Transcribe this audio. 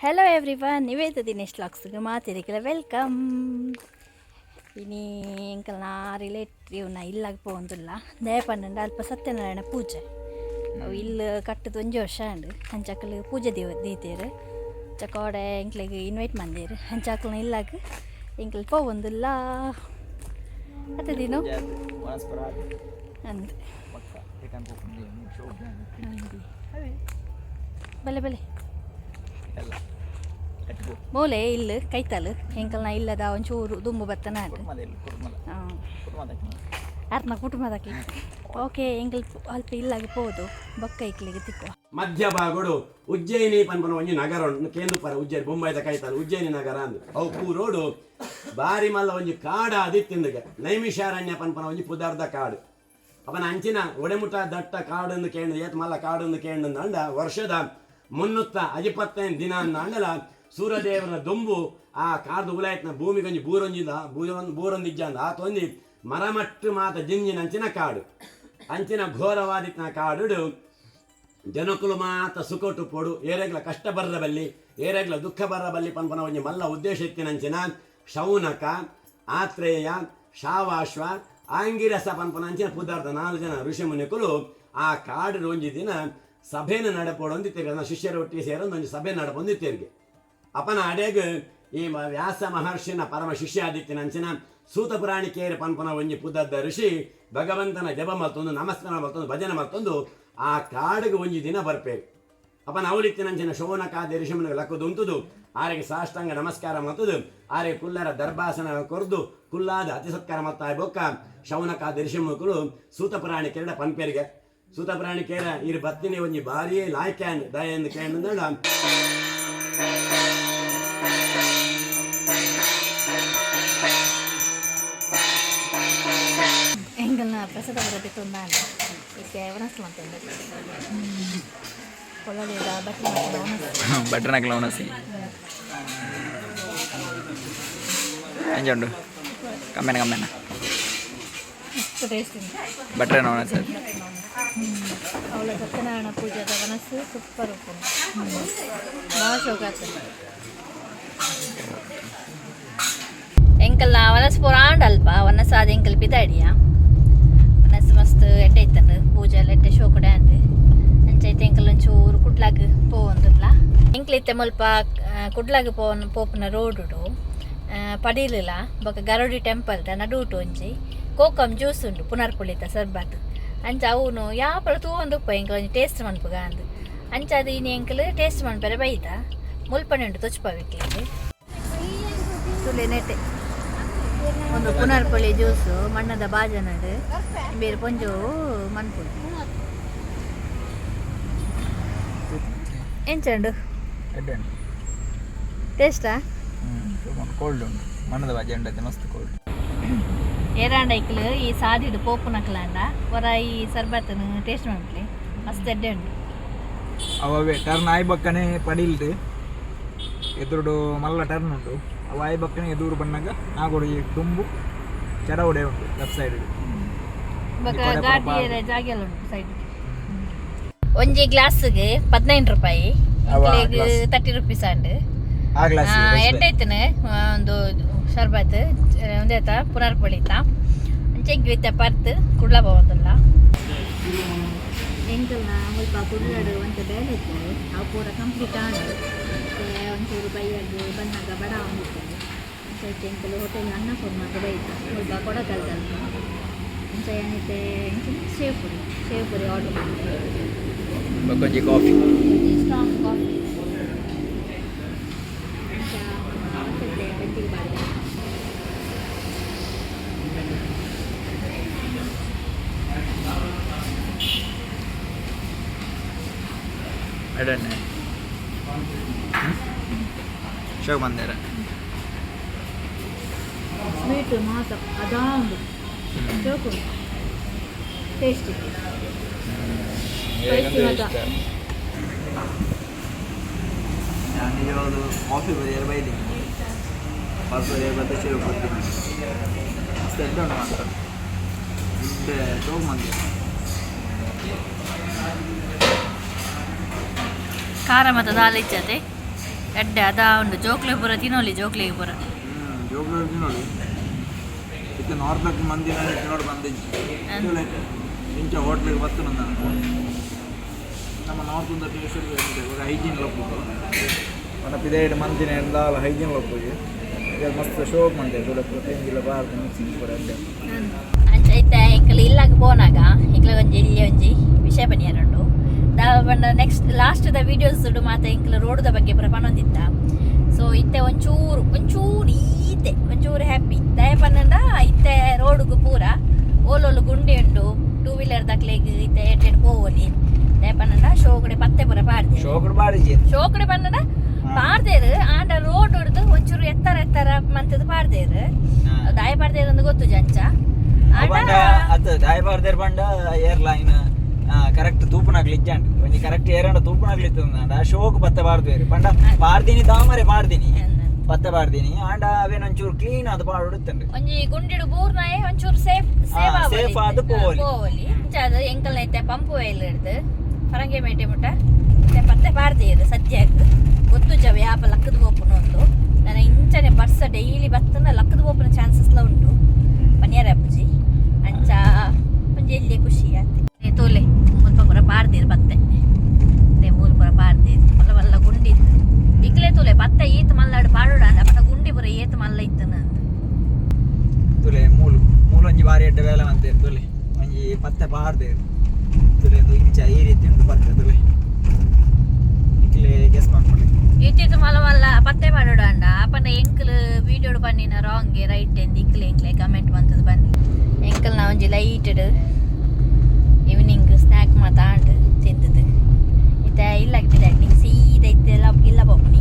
Hello everyone, Niveda Dinesh ವ್ಲಾಗ್ಸ್ಗೆ ಮಾತಿರಿಕಲ welcome. ಇನಿ ಎಂಕಲ್ನ ರಿಲೇಟಿವ್ನ ಇಲ್ಲಾಗ ಪೋವೊಂದುಲ್ಲ. ದಯಪಂಡ ಅಲ್ಪ ಸತ್ಯನಾರಾಯಣ ಪೂಜೆ. ಅವು ಇಲ್ಲ್ ಕಟ್ಟುದು ಒಂಜಿ ವರ್ಷ ಆಂಡ್. ಅಂಚ ಅಕುಲು ಪೂಜೆ ದೀತೆರ್. ಚಕೋಡೆ ಎಂಕ್ಲೆಗ್ ಇನ್ವೈಟ್ ಮಂದೆರ್. ಅಂಚ ಅಕಲ್ನ ಇಲ್ಲಾಗ ಎಂಕಲ್ ಪೋವೊಂದುಲ್ಲ. ಅತ್ತೆ ದಿನು ಅಂದ್ ಬಲೆ ಬಲೆ ಮೂಲೆ ಇಲ್ಲು ಕೈತಲು. ಎಂಕಲ್ನ ಇಲ್ಲದ ಒಂಚೂರು ದುಂಬು ಬತ್ತನ. ಅರ್ನ ಕುಟುಂಬದಕ್ಕೆ. ಓಕೆ, ಎಂಕಲ್ ಅಲ್ಪ ಇಲ್ಲಾಗ ಪೋದು ಬೊಕ್ಕ ಇಕ್ಲಿಗೆ ತಿಕ್ಕುವ. ಮಧ್ಯ ಭಾಗಡು ಉಜ್ಜಯಿನಿ ಪನ್ಪನ ಒಂಜಿ ನಗರ ಉಂಡು. ಕೇಂದುಪರ ಉಜ್ಜಯಿನಿ, ಬೊಂಬೈದ ಕೈತಲ್ ಉಜ್ಜಯಿನಿ ನಗರ ಅಂದ್. ಅವು ಪೂರೋಡು ಬಾರಿ ಮಲ್ಲ ಒಂಜಿ ಕಾಡ ಆದಿತ್ತಿಂದಗೆ. ನೈಮಿಷಾರಣ್ಯ ಪನ್ಪನ ಒಂಜಿ ಪುದರ್ದ ಕಾಡು. ಅಪನ ಅಂಚಿನ ಒಡೆಮುಟ ದಟ್ಟ ಕಾಡಂದು ಕೇಂದ್ರ, ಏತ್ ಮಲ್ಲ ಕಾಡಂದು ಕೇಂದ್ರ ಅಂಡ, ವರ್ಷದ 325 ದಿನ ಅಂಡಲ ಸೂರ್ಯದೇವರ ದೊಂಬು ಆ ಕಾಡ್ದ ಉಲಾಯ್ತನ ಭೂಮಿಗೊಂಜಿ ಬೂರೊಂಜಿದ ಬೂರೊಂದಿಜ್ಜ ಅಂದ. ಆತೊಂಜಿ ಮರಮಟ್ಟು ಮಾತ ಜಿಂಜಿನ ಅಂಚಿನ ಕಾಡು. ಅಂಚಿನ ಘೋರವಾದಿತ್ನ ಕಾಡುಡು ಜನಕುಲು ಮಾತ ಸುಖಟು ಪೊಡು, ಏರೆಗ್ಲ ಕಷ್ಟ ಬರ್ರ ಬಲ್ಲಿ, ಏರೆಗ್ಲ ದುಃಖ ಬರ್ರ ಬಲ್ಲಿ ಪನ್ಪನ ಒಂಜಿ ಮಲ್ಲ ಉದ್ದೇಶ ಇತ್ತಿನಂಚಿನ ಶೌನಕ, ಆತ್ರೇಯ, ಶಾವಾಶ್ವ, ಆಂಗಿರಸ ಪನ್ಪನ ಅಂಚಿನ ಪುದರ್ದ ನಾಲ್ಕು ಜನ ಋಷಿ ಮುನಿಕುಲು ಆ ಕಾಡು ಒಂಜಿ ದಿನ ಸಭೆನ ನಡಪೊಡೊಂದಿತ್ತೆರ್. ಶಿಷ್ಯರ ಒಟ್ಟಿಗೆ ಸೇರೊಂದು ಒಂಜಿ ಸಭೆ ನಡಪೊಂದಿತ್ತೆರ್ಗೆ. ಅಪನ ಅಡೆಗ್ ಈ ವ್ಯಾಸ ಮಹರ್ಷಿನ ಪರಮ ಶಿಷ್ಯ ಆದಿತ್ತಿನಂಚಿನ ಸೂತ ಪುರಾಣಿಕೇರು ಪನ್ಪನ ಒಂಜಿ ಪುದರ್ದ ಋಷಿ ಭಗವಂತನ ಜಪ ಮಲ್ತೊಂದು, ನಮಸ್ಕಾರ ಮಲ್ತೊಂದು, ಭಜನೆ ಮಲ್ತೊಂದು ಆ ಕಾಡಿಗೆ ಒಂಜಿ ದಿನ ಬರ್ಪೇರು. ಅಪನ ಅವಲಿತ್ತಿನಂಚಿನ ಶೋನಕಾದಿ ಋಷಿಮುನಿಗೆ ಲಕ್ಕುದು ಉಂತುದು, ಆರಿಗೆ ಸಾಷ್ಟಾಂಗ ನಮಸ್ಕಾರ ಮಲ್ತುದು, ಆರಿಗೆ ಕುಲ್ಲರ ದರ್ಭಾಸನ ಕೊರ್ದು, ಕುಲ್ಲಾದ ಅತಿ ಸತ್ಕಾರ ಮತ್ತಾಯ್ ಬೊಕ್ಕ ಶೌನಕಾದಿ ಋಷಿಮುಖರು ಸೂತ ಪುರಾಣಿಕೆರಡ ಪನ್ಪೇರಿಗೆ, ಸೂತ ಪುರಾಣಿಕೇರ, ಇರು ಬತ್ತಿನಿ ಒಂಜಿ ಭಾರಿಯೇ ಲಾಯ್ಕ್ಯಾಂಡ್ ದಯೆಂದು ಕೇಂದ್ರ. ಎಂಕಲ್ನ ಪ್ರಸಾದ ಬರಬೇಕು ತೊಂದಾಂಡ. ಇತ್ತೆ ವನಸ್ ಮಂತೊಂದು ಪೊಲದೇದ ಬಟ್ಲು ವನಸ್. ಬಟ್ರನಕ್ಲ ಉಣಸಿ ಎಂಚ ಉಂಡು? ಕಮ್ಮೆನ ಕಮ್ಮೆನ. ಮಸ್ತ್ ಟೇಸ್ಟ್ ಉಂಟು. ಬಟ್ರನ ಉಣಸಿ. ಅವಳ ಸತ್ಯನಾರಾಯಣ ಪೂಜೆದ ವನಸ್ಸು ಸೂಪರ್ ಉಪ್ಪುಂಡು. ಭಾಳ ಶೋಕ ಆಗ್ತದೆ. ಎಂಕಲ್ನ ವನಸ್ ಪೂರ ಆಂಡ ಅಲ್ಪ ವನಸ್ ಆದ ಎಂಕಲ್ ಪಿದಾಡಿಯ. ವನಸ್ ಮಸ್ತ್ ಎಡ್ಡೆ ಇತ್ತಂಡು, ಪೂಜೆ ಎಲ್ಲ ಎಡ್ಡೆ ಶೋಕುಡೆ ಅಂಡ್. ಅಂಚೈತೆ ಎಂಕಲ್ ಒಂಚೂರು ಕುಡ್ಲಾಗ್ ಪೋವೊಂದುಲ್ಲ. ಎಂಕ್ಲ ಇತ್ತೆ ಮುಲ್ಪ ಕುಡ್ಲಾಗ್ ಪೋವನ್ ಪೋಪುನ ರೋಡುಡು ಪಡೀಲಿಲ್ಲ ಬೊಕ ಗರೋಡಿ ಟೆಂಪಲ್ದ ನಡುಟು ಒಂಜಿ ಕೋಕಂ ಜ್ಯೂಸ್ ಉಂಡು, ಪುನರ್ಪುಳಿತ ಸರ್ಬತ್. ಅಂಚ ಅವನು ಯಾಪಲ ತೂವೊಂದುಪ್ಪ, ಎಂಕಲ್ ಒಂಜಿ ಟೇಸ್ಟ್ ಮನ್ಪುಗ ಅಂದ್. ಅಂಚ ಅದು ಇನಿ ಎಂಕಲ್ ಟೇಸ್ಟ್ ಮನ್ಪೆರೆ ಬೈದ. ಮುಲ್ಪನೆ ಉಂಡು, ತೊಚ್ಪವಿಕ್ಲಿಗೆ ತುಲೆ ನೆಟೆ ಒಂದು ಪುನರ್ಪುಳಿ ಜ್ಯೂಸು ಮಣ್ಣದ ಬಾಜನಡ್ ಬೇರೆ ಪೊಂಜು ಮನ್ಪುಳಿ. ಎಂಚ ಉಂಡು? ಎಡ್ಡೆ. ಟೇಸ್ಟಾ? ಕೋಲ್ಡ್ ಉಂಟು. ಮಣ್ಣದ ಬಾಜಿ ಉಂಟು, ಮಸ್ತ್ ಕೋಲ್ಡ್. ಏರಾಂಡ ಐಕ್ಲು ಈ ಸಾದಿಡು ಪೋಪುನಕ್ಲಾಂಡ ಹೊರ ಈ ಸರ್ಬತ್ನ್ ಟೇಸ್ಟ್ ಮನ್ಪುಲೆ, ಮಸ್ತ್ ಎಡ್ಡೆ ಉಂಡು. ಅವೇ ಟರ್ನ್ ಆಯ್ ಬಕ್ಕನೆ ಪಡಿಲ್ದು ಎದುರುಡು ಮಲ್ಲ ಟರ್ನ್ ಉಂಟು. ಅವು ಆಯ್ ಬಕ್ಕನೆ ಎದುರು ಬಣ್ಣಗ ನಾಗೋಡು ಈ ದುಂಬು ಚಡವುಡೆ ಉಂಟು ಲೆಫ್ಟ್ ಸೈಡ್. ಬೊಕ ಗಾಡಿ ಜಾಗೆಲ್ಲ ಉಂಟು ಸೈಡ್. ಒಂಜಿ ಗ್ಲಾಸ್ಗೆ 15 ರೂಪಾಯಿ. ಅವ glass. 30 rupees and. ಆ ಗ್ಲಾಸ್. ಎಡ್ಡೆ ಇತ್ತನೆ ಒಂದು ಶರ್ಬತ್ ಒಂದೇತ ಪುನರ್ಪುಳಿತ. ಅಂಚೆ ಇತ್ತೆ ಪರ್ತ್ ಕುಡ್ಲ ಪೋವೊಂದುಲ್ಲ. ಎಂಕಲ್ನ ಮುಲ್ಪ ಕುಡ್ಲಡು ಒಂತೆ ಬೇಲೆ ಇತ್ತು, ಅವು ಪೂರ ಕಂಪ್ಲೀಟ್ ಆಂಡ್. ಮತ್ತೆ ಒಂಚೂರು ಬೈಯಾಗ ಬನ್ನಗ ಬಡ ಒಂದಿತ್ತು. ಅಂಚ ಇತ್ತೆ ಎಂಕಲ್ ಹೋಟೆಲ್ ಅನ್ನಪೂರ್ಣಗ್ ಬೈತ, ಮುಲ್ಪ ಕೊಡಗಲ್ದಲ್ಪ. ಅಂಚ ಏನಿತ್ತೆ ಎಂಚಿನ ಸೇವ್ ಪುರಿ, ಸೇವ್ ಪುರಿ ಆರ್ಡರ್ ಮಾಡಿದೆ. ಬೊಕ್ಕೊಂಜಿ ಕಾಫಿ. ಒಂಜಿ ಸ್ಟ್ರಾಂಗ್ ಕಾಫಿ. ಅಂಚ ಒಂತೆ ಬೆಟ್ಟಿಗೆ ಬಾರ್ದೆ. ಎಡಣ್ಣೆ ಶೋಕ್ ಬಂದೇರ. ಸ್ವೀಟ್ ಮಾತ ಅದಾ ಉಂಡು. ಶೋಕು ಟೇಸ್ಟಿ, ಸ್ಪೈಸಿ ಮಾತ. ನಾನು ನಿಜವಾದ ಕಾಫಿ ಬರಿಯಲು ಬೈದಿನಿ, ಕಾಫಿ ಬರಿಯಲು ಬಂದ ಸೇವ್ ಕೊಡ್ತೀನಿ. ಮಸ್ತ್ ಎಡ್ಡೆ ಉಂಟು ಮಾತ್ರ. ಎಡ್ಡೆ ಶೋಕ್ ಮಂದಿ. ಖಾರ ಮತ್ತು ದಾಲ್ ಇಜ್ಜತೆ. ಎಡ್ಡೆ ಅದ ಉಂಡು ಜೋಕ್ಲೆ ಪೂರ ತಿನ್ನೋಲಿ, ಜೋಕ್ಲೆಗೆ ಪೂರ. ಜೋಗ್ಲು ನೋಡಿ, ಇತ್ತೆ ನಾರ್ತ್ ಮಂದಿ ತಿನ್ನೋಡು ಬಂದಿಂಚಿ ಇಂಚ ಹೋಟ್ಲಿಗೆ ಬತ್ತು ನಂದ. ನಮ್ಮ ನಾರ್ತ್ ಉಂದ ಟೇಸ್ಟ್ ಹೈಜೀನ್ ಲಪ್ಪು ಪಂಡ ಪಿದೈಡ್ ಮಂದಿನ ದಾಲ ಹೈಜೀನ್ ಲಪ್ಪು. ಈಗ ಮಸ್ತ್ ಶೋಕ್ ಮಂತೆ ತುಲೆ ಪೆಂಜಿಲ ಬಾರ್ದು ಮಿಕ್ಸಿಂಗ್ ಪೂರ ಅಡ್ಡೆ. ಅಂಚ ಇತ್ತೆ ಎಂಕಲ್ ಇಲ್ಲಾಗ ಪೋನಾಗ ಎಂಕ್ಲ ಒಂಜಿ ಎಲ್ಲಿ ಒಂಜಿ ವಿಷಯ ಪನಿಯರುಂಡು ದಾ ಪಂಡ next last the videos ಮಾತ ಎಂಕ್ಲ ರೋಡ್ದ ಬಗ್ಗೆ ಪೂರ ಪನೊಂದಿತ್ತ. ಸೊ ಇತ್ತೆ ಒಂಚೂರು ಒಂಚೂರು ಈತೆ ಒಂಚೂರು ಹ್ಯಾಪಿ. ದಯ ಪನ್ನಂಡ ಇತ್ತೆ ರೋಡ್ಗು ಪೂರ ಓಲೋಲು ಗುಂಡಿ ಉಂಡು. ಟೂ ವೀಲರ್ ದಕ್ಲೆಗ್ ಇತ್ತೆ ಎಡ್ಡೆಡ್ ಪೋವೊಲಿ. ದಯ ಪನ್ನಂಡ ಶೋಕಡೆ ಪತ್ತೆ ಪೂರ ಪಾಡ್ದೆ. ಶೋಕಡ್ ಬಾಡಿಜಿ. ಶೋಕಡೆ ಪನ್ನಂಡ ಪಾಡ್ದೇರು, ಆಂಡ ರೋಡ್ ಹಿಡ್ದು ಒಂಚೂರು ಎತ್ತರ ಎತ್ತರ ಮಂತದ ಪಾಡ್ದೇರು. ದಾಯ ಪಾಡ್ದೇರು ಅಂದ್ ಗೊತ್ತು ಜಂಚ. ಪಂಡ ಅತ್ತ ದಾಯ ಬಾರ್ದೇರ್ ಪಂಡ air line correct ತೂಪುನಾಗ್ಲಿ ಇಜ್ಜಾಂಡ್. ಒಂಜಿ ಕರೆಕ್ಟ್ ಏರಂಡ ತೂಪುನಾಗ್ಲಿ ಇತ್ತಂದ ಆ ಶೋಕ್ ಪತ್ತೆ ಬಾರ್ದೇರು ಪಂಡ ಪಾರ್ದಿನಿ, ತಾಮರೆ ಪಾಡ್ದಿನಿ, ಪತ್ತೆ ಪಾಡ್ದಿನಿ. ಆಂಡ ಅವೇನೊಂಚೂರು ಕ್ಲೀನ್ ಅದು ಪಾಡೋಡು ಇತ್ತಂಡು. ಒಂಜಿ ಗುಂಡಿಡು ಬೂರ್ನಾಯೆ ಒಂಚೂರು ಸೇಫ್ ಸೇಫ್. safe ಆದ್ ಪೋವೊಲಿ. ಪೋವೊಲಿ. ಅದು ಎಂಕಲ್ನ ಇತ್ತೆ ಪಂಪು ವೈಲ್ ಹಿಡ್ದು ಫರಂಗಿ ಮೇಟೆ ಮುಟ್ಟ ಇತ್ತೆ ಪತ್ತೆ ಪಾಡ್ದೇರು ಸದ್ಯಕ್ಕೆ. ಗೊತ್ತು ಜ ವ್ಯಾಪ ಲಕ್ಕದ ಪೋಪುನ ಒಂದು ನನ್ನ ಇಂಚನೆ ಬರ್ಸ ಡೈಲಿ ಬತ್ತನ ಲಕ್ಕದ ಪೋಪುನ ಚಾನ್ಸಸ್ ಲ ಉಂಟು ಪನಿಯಾರ ಅಪ್ಪುಜಿ. ಅಂಚ ಒಂಜಿ ಎಲ್ಲಿ ಖುಷಿ ಆತೆ. ಏ ತೋಲೆ, ಮುಲ್ಪ ಪೂರ ಪಾಡ್ದೇರು ಪತ್ತೆ. ಅದೇ ಮೂಲು ಪೂರ ಪಾಡ್ದೇರು, ಮಲ್ಲ ಮಲ್ಲ ಗುಂಡಿ ಇತ್ತು. ಇಕ್ಲೆ ತೋಲೆ, ಪತ್ತೆ ಈತ್ ಮಲ್ಲಾಡು ಪಾಡೋಡ ಅಂದ ಪಂಡ ಗುಂಡಿ ಪೂರ ಏತ್ ಮಲ್ಲ ಇತ್ತು ಅಂತ. ತುಲೆ ಮೂಲು ಮೂಲು ಒಂಜಿ ಬಾರಿ ಎಡ್ಡೆ ಬೇಲೆ ಮಂತೆ. ತುಲೆ ಒಂಜಿ ಪತ್ತೆ ಪಾಡ್ದೇರು. ತುಲೆ ಒಂದು ಇಂಚ ಈ ರೀತಿ ಉಂಟು ಪತ್ತೆ. ತುಲೆ ಇಕ್ಲೆ ಗೆಸ್ ಮಾಡ್ಕೊಳ್ಳಿ. ಇತ್ತಿತ್ತು ಮಲ್ಲ ಮಲ್ಲ ಪತ್ತೆ ಪಾಡೋಡು ಅಂಡ ಅಪ್ಪನ ಎಂಕಲ್ ವೀಡಿಯೋಡು ಪನ್ನಿನ ರಾಂಗ್ ರೈಟ್ ಎಂದು ಇಕ್ಲೆ ಎಂಕ್ಲೆ ಕಮೆಂಟ್ ಬಂತದ ಬನ್ನಿ. ಎಂಕಲ್ ನಾ ಒಂಜಿ ಲೈಟಡ್ ಈವ್ನಿಂಗ್ ಸ್ನ್ಯಾಕ್ ಮಾತಾಂಡ್ ತಿಂದದ್ದು. ಇತ್ತೆ ಇಲ್ಲ ಬಿದ್ದಾಡಿ ಸೀದಾ ಇತ್ತೆಲ್ಲ ಇಲ್ಲ ಪೋಪುನಿ.